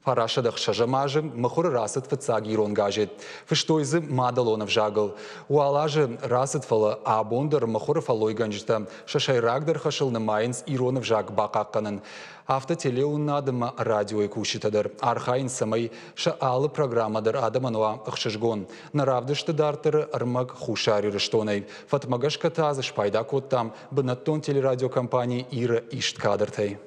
азы мыхуыры рацыд фыццаг ирон газет. Фыстой дзы мадӕлон ӕвзагыл. Уал азы рацыд, фӕлӕ абон дӕр мыхуыры фӕллойгӕнджытӕ сӕ сӕйрагдӕр хӕсыл нымайынц ирон ӕвзаг бахъахъхъӕнын. Афтӕ телеуынынад ӕмӕ радиойы кусджытӕ дӕр архайынц, цӕмӕй сӕ алы программӕ дӕр адӕмӕн уа ӕхсызгон. Нӕ равдысты дарддӕры ӕрмӕг Хуссар Ирыстонӕй. Фӕткмӕ гӕсгӕ та дзы спайда кодтам бынӕттон телерадиокомпани Иры ист кадртӕй.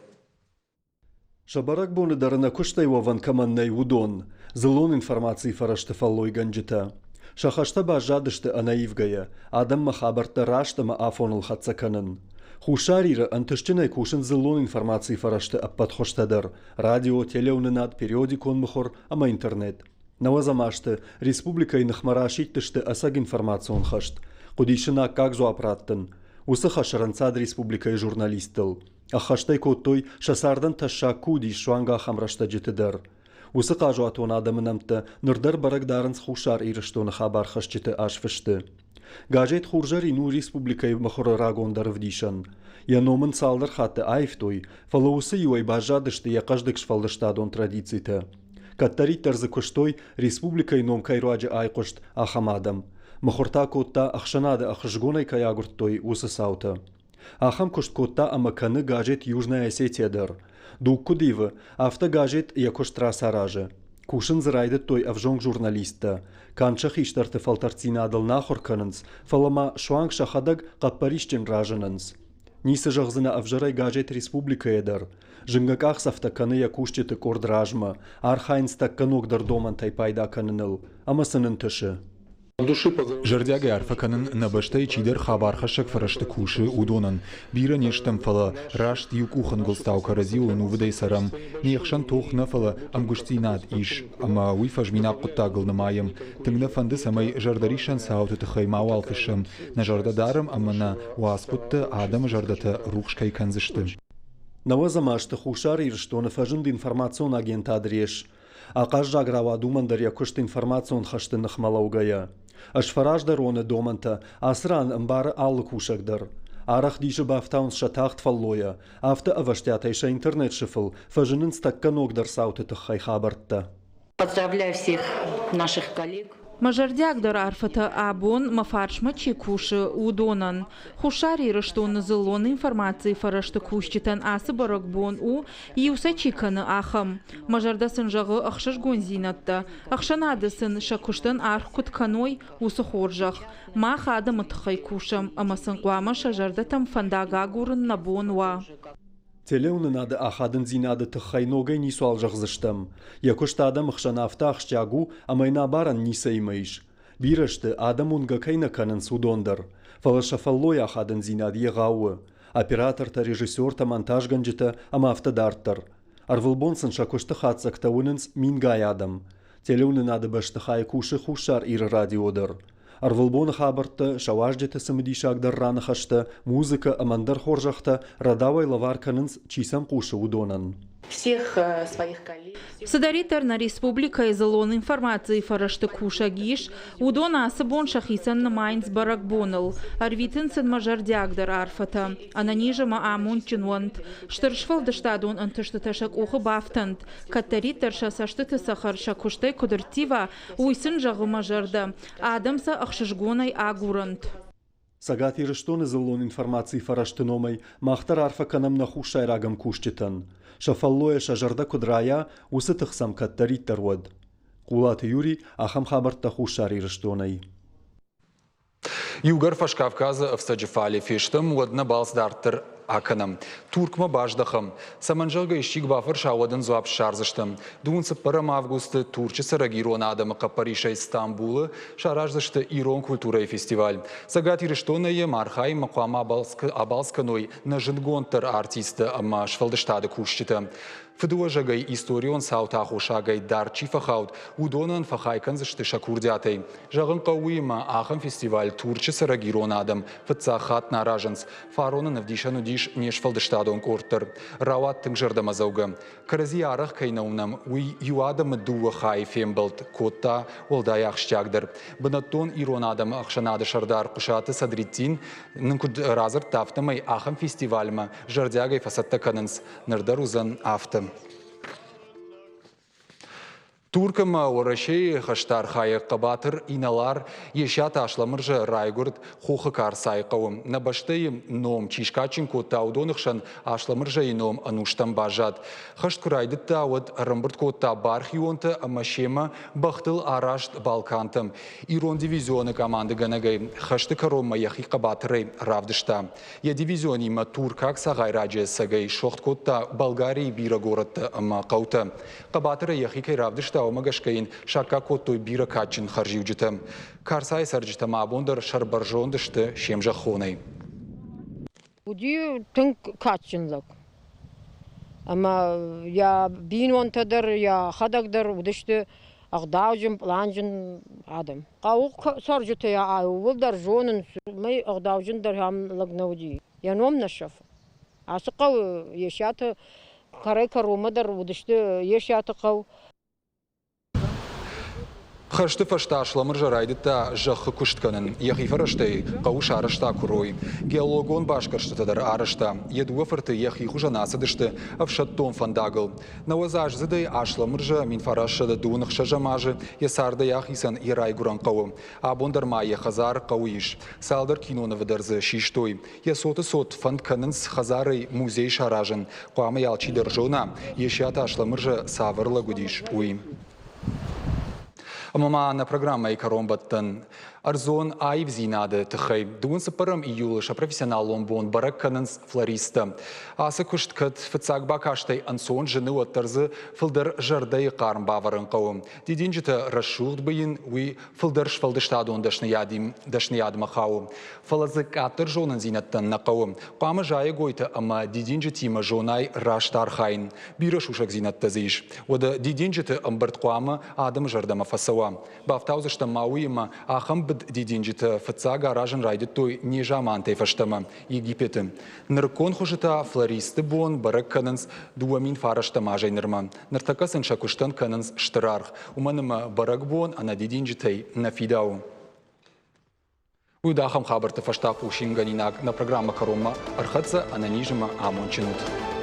Сӕ бӕрӕгбоны дӕр ӕнӕ куыстӕй уӕвӕн кӕмӕн нӕй, уыдон, дзыллон информацийы фӕрӕзты фӕллойгӕнджытӕ. Сӕ хӕстӕ баззадысты ӕнӕивгӕйӕ, адӕммӕ хабӕрттӕ раст ӕмӕ афоныл хӕццӕ кӕнын. Хуссар Иры ӕнтыстджынӕй кусынц дзыллон информацийы фӕрӕзты ӕппӕт хуызтӕ дӕр – радио, телеуынынад, периодикон мыхуыр ӕмӕ интернет. Нӕуӕдзӕм азты республикӕйы ныхмӕ расидтысты ӕцӕг информацион хӕст. Хъуыдис ын аккаг дзуапп раттын. Уыцы хӕс ӕрӕнцад республикӕйы журналисттыл. Ӕххӕстӕй кодтой, сӕ цардӕн тӕссаг куы уыдис, суанг ахӕм рӕстӕджыты дӕр. Уыцы хъазуатон адӕмы нӕмттӕ ныр дӕр бӕрӕг дарынц Хуссар Ирыстоны хабархӕсджыты азфысты. Газет «Хурзӕрин» у республикӕйы мыхуыры рагондӕр ӕвдисӕн. Йӕ ном ын цалдӕр хатты аивтой, фӕлӕ уыцы иуӕй баззадысты йӕ хъӕздыг сфӕлдыстадон традицитӕ. Кӕддӕриддӕр дзы куыстой, республикӕйы ном кӕй руаджы айхъуыст, ахӕм адӕм. Мыхуыр та кодта, ӕхсӕнады ӕхсызгонӕй кӕй агуырдтой, уыцы цаутӕ. Ахӕм куыст кодта ӕмӕ кӕны газет «Южная Осетия» дӕр. Дуг куыд ивы, афтӕ газет йӕ куыст рацаразы. Кусын дзы райдыдтой ӕвзонг журналисттӕ. Канд сӕ хистӕрты фӕлтӕрддзинадыл нӕ ахуыр кӕнынц, фӕлӕ ма суанг сӕхӕдӕг хъӕппӕрисджын разынынц. Ницы зӕгъдзынӕ ӕвзӕрӕй газет «Республикӕ»-йӕ дӕр. Зынгӕ къахдзӕфтӕ кӕны йӕ кусджыты къорд размӕ, архайынц тӕккӕ ногдӕр домӕнтӕй пайда кӕныныл, ӕмӕ сын ӕнтысы.
Зӕрдиагӕй арфӕ кӕнын, нӕ бӕстӕйы чидӕр хабархӕссӕг фӕрӕзты кусы, уыдонӕн. Бирӕ не стӕм, фӕлӕ раст иу къухӕнгуылдзтау кӕрӕдзиуыл ӕнувыдӕй цӕрӕм. Не хсӕн тох нӕ, фӕлӕ ӕмгуыстдзинад ис, ӕмӕ уый фӕзминаг хъуыддагыл нымайӕм. Тынг нӕ фӕнды, цӕмӕй зӕрдӕриссӕн цауты тыххӕй мауал фыссӕм. Нӕ зӕрдӕ дарӕм ӕмӕ нӕ уацхъуыдтӕ адӕмы зӕрдӕтӕ рухс кӕй кӕндзысты.
Нӕуӕдзӕм азты Хуссар Ирыстоны фӕзынд информацион агентад РЕС. Ахъаззаг рауад уымӕн дӕр йӕ куыст информацион хӕсты ныхмӕ лӕугӕйӕ. Ӕзфӕраздӕроны домӕнтӕ ацы ран ӕмбары алы кусӕг дӕр. Арӕх дисы бафтауынц сӕ тагъд фӕллойӕ, афтӕ ӕвӕстиатӕй сӕ интернет-сыфыл фӕзынынц тӕккӕ ногдӕр цауты тыххӕй хабӕрттӕ.
Поздравляю всех наших коллег.
Мӕ зӕрдиагдӕр арфӕтӕ абон мӕ фарсмӕ чи кусы, уыдонӕн. Хуссар Ирыстоны дзыллон информацийы фӕрӕзты кусджытӕн ацы бӕрӕгбон у, иу сӕ чи кӕны, ахӕм. Мӕ зӕрдӕ сын зӕгъы ӕхсызгондзинӕдтӕ, ӕхсӕнады сын сӕ куыстӕн аргъ куыд кӕной, уыцы хорзӕх. Мах адӕмы тыххӕй кусӕм ӕмӕ сын хъуамӕ сӕ зӕрдӕтӕм фӕндаг агурын нӕ бон уа.
Телеуынынады ахадындзинады тыххӕй ногӕй ницуал зӕгъдзыстӕм. Йӕ куыст адӕмы хсӕн афтӕ ахсджиаг у, ӕмӕ йын абарӕн ницӕимӕ ис. Бирӕ сты, адӕм уынгӕ кӕй нӕ кӕнынц, уыдон дӕр. Фӕлӕ сӕ фӕллойы ахадындзинад егъау у. Оператортӕ, режиссертӕ, монтажгӕнджытӕ ӕмӕ афтӕ дарддӕр. Ӕрвылбон сын сӕ куысты хатдзӕгтӕ уынынц мингай адӕм. Телеуынынады бӕстыхайы кусы Хуссар Иры радио дӕр. Ӕрвылбоны хабӕрттӕ, сӕ уазджыты цымыдисагдӕр раныхӕстӕ, музыкӕ ӕмӕ ӕндӕр хорзӕхтӕ рӕдауӕй лӕвар кӕнынц, чи сӕм хъусы, уыдонӕн.
Всех своих коллег. Цыдӕриддӕр нӕ республикӕйы дзыллон информацийы фӕрӕзты кусӕг ис, уыдон ацы бон сӕхицӕн нымайынц бӕрӕгбоныл. Ӕрвитынц сын мӕ зӕрдиагдӕр арфӕтӕ. Ӕнӕниз ӕмӕ амондджын уӕнт. Стыр сфӕлдыстадон ӕнтыстытӕ сӕ къухы бафтӕнт. Кӕддӕриддӕр сӕ цӕстыты цӕхӕр сӕ куыстӕй куыд ӕрттива, уый сын зӕгъы мӕ зӕрдӕ. Адӕм сӕ ӕхсызгонӕй агурӕнт.
Цӕгат Ирыстоны дзыллон информацийы фӕрӕзты номӕй мах дӕр арфӕ кӕнӕм нӕ хуссайраг ӕмкусджытӕн. Сӕ фӕллойӕ сӕ зӕрдӕ куыд райа, уыцы тых сӕм кӕддӕриддӕр уӕд. Хъулаты Юрий, ахӕм хабӕрттӕ Хуссар Ирыстонӕй.
Иугӕр Фӕскавказы ӕфцӕджы фале фестӕм, уӕд нӕ балц дарддӕр акӕнӕм. Туркмӕ баздӕхӕм. Цӕмӕн, зӕгъгӕ, исчи куы бафӕрса, уӕд ын дзуапп ссардзыстӕм. Дыууын цыппӕрӕм августы Турчы цӕрӕг ирон адӕмы хъӕппӕрисӕй Стамбулы сараздзысты ирон культурӕйы фестиваль. Цӕгат Ирыстонӕй йӕм архайынмӕ хъуамӕ абалц кӕной нӕ зындгонддӕр артисттӕ ӕмӕ сфӕлдыстады кусджытӕ. Фыдыуӕзӕгӕй историон цауты аххосагӕй дард чи фӕхауд, уыдонӕн фӕхай кӕндзысты сӕ курдиатӕй. Зӕгъын хъӕуы уыимӕ, ахӕм фестиваль Турчы цӕрӕг ирон адӕм фыццаг хатт нӕ аразынц. Фарон ын ӕвдисӕн уыдис не сфӕлдыстадон къорд дӕр. Рауад тынг зӕрдӕмӕдзӕугӕ. Кӕрӕдзи арӕх кӕй нӕ уынӕм, уый иу адӕмы дыууӕ хайы фембӕлд кодта уӕлдай ахсджиагдӕр. Бынӕттон ирон адӕмы ӕхсӕнады сӕрдар Хъуысаты Садриддин нын куыд радзырдта, афтӕмӕй ахӕм фестивальмӕ зӕрдиагӕй фӕцӕттӕ кӕнынц. Ныр дӕр уыдзӕн афтӕ. Турк ӕмӕ Уӕрӕсейы хӕстархайӕг хъӕбатыр инӕлар Есиаты Аслӕмырзӕ райгуырд Хохы Карцайы хъӕуы. Нӕ бӕстӕйы ном чи скадджын кодта, уыдоны хсӕн Аслӕмырзӕйы ном ӕнустӕм баззад. Хӕст куы райдыдта, уӕд ӕрӕмбырд кодта бархионтӕ ӕмӕ семӕ бӕхтыл араст Балкантӕм. Ирон дивизионы командыгӕнӕгӕй хӕсты кӕронмӕ йӕхи хъӕбатырӕй равдыста. Йӕ дивизионимӕ туркаг цагъайраджы ӕцӕгӕй согъд кодта Болгарийы бирӕ горӕттӕ ӕмӕ хъӕутӕ. Хъӕбатырӕй йӕхи кӕй равдыста, уымӕ гӕсгӕ йын саккаг кодтой бирӕ кадджын хӕрзиуджытӕ. Карцайы цӕрджытӕ ма абон дӕр сӕрбӕрзонд сты се мзӕххонӕй.
Уыди тынг кадджын лӕг. Ӕмӕ йӕ бинонтӕ дӕр, йӕхӕдӕг дӕр уыдысты ӕгъдауджын, пъланджын адӕм. Хъӕуы цӕрджытӕ йӕ иууылдӕр зонынц, уымӕй ӕгъдауджындӕр ам лӕг нӕ уыди. Йӕ ном нӕ сӕфы. Ацы хъӕуы Есиаты кӕрӕй-кӕронмӕ дӕр уыдысты Есиаты хъӕу.
Хӕсты фӕстӕ Аслӕмырзӕ райдыдта зӕххы куыст кӕнын. Йӕхи фӕрӕзтӕй хъӕуы сарӕзта куырой. Геологон басгӕрстытӕ дӕр арӕзта. Йӕ дыууӕ фырты йӕхи хуызӕн ацыдысты ӕфсӕддон фӕндагыл. Нӕуӕдзаздзыдӕй Аслӕмырзӕ 1926 азы йӕ цардӕй ахицӕн йӕ райгуырӕн хъӕуы. Абон дӕр ма йӕ хӕдзар хъӕуы ис. Цалдӕр кинонывы дӕр дзы систой. Йӕ цоты цот фӕнд кӕнынц хӕдзарӕй музей саразын. Хъуамӕ йӕ алчидӕр зона, Есиаты Аслӕмырзӕ цавӕр лӕг уыдис, уый. Ӕмӕ ма нӕ программӕйы кӕронбӕттӕн ӕрдзон аивдзинады тыххӕй дыууын цыппӕрӕм июлы сӕ профессионалон бон бӕрӕг кӕнынц флористтӕ. Ацы куыст кӕд фыццаг бакастӕй ӕнцон зыны, уӕддӕр дзы фылдӕр зӕрдӕйы хъарм бавӕрын хъӕуы. Дидинджытӕ рӕсугъд быйын, уый фылдӕр сфӕлдыстадон дӕсныйадмӕ хауы. Фӕлӕ дзы къаддӕр зонындзинӕдтӕ нӕ хъӕуы. Хъуамӕ зайӕгойтӕ ӕмӕ дидинджытимӕ зонай раст архайын. Бирӕ сусӕгдзинӕдтӕ дзы ис. Уӕдӕ дидинджыты ӕмбырд хъуамӕ адӕмы зӕрдӕмӕ фӕцӕуа. Бафтаудзыстӕм ма уыимӕ, ахӕм быд дидинджытӕ фыццаг аразын райдыдтой незамантӕй фӕстӕмӕ Египеты. Нырыккон хуызы та флористты бон бӕрӕг кӕнынц 2009 азӕй нырмӕ. Ныртӕккӕ сын сӕ куыстӕн кӕнынц стыр аргъ, уымӕн ӕмӕ бӕрӕгбон ӕнӕ дидинджытӕй нӕ фидауы. Уыд ахӕм хабӕртты фӕстӕ хъусингӕнинаг нӕ программӕ кӕронмӕ ӕрхӕццӕ ӕнӕниз ӕмӕ амондджын ут.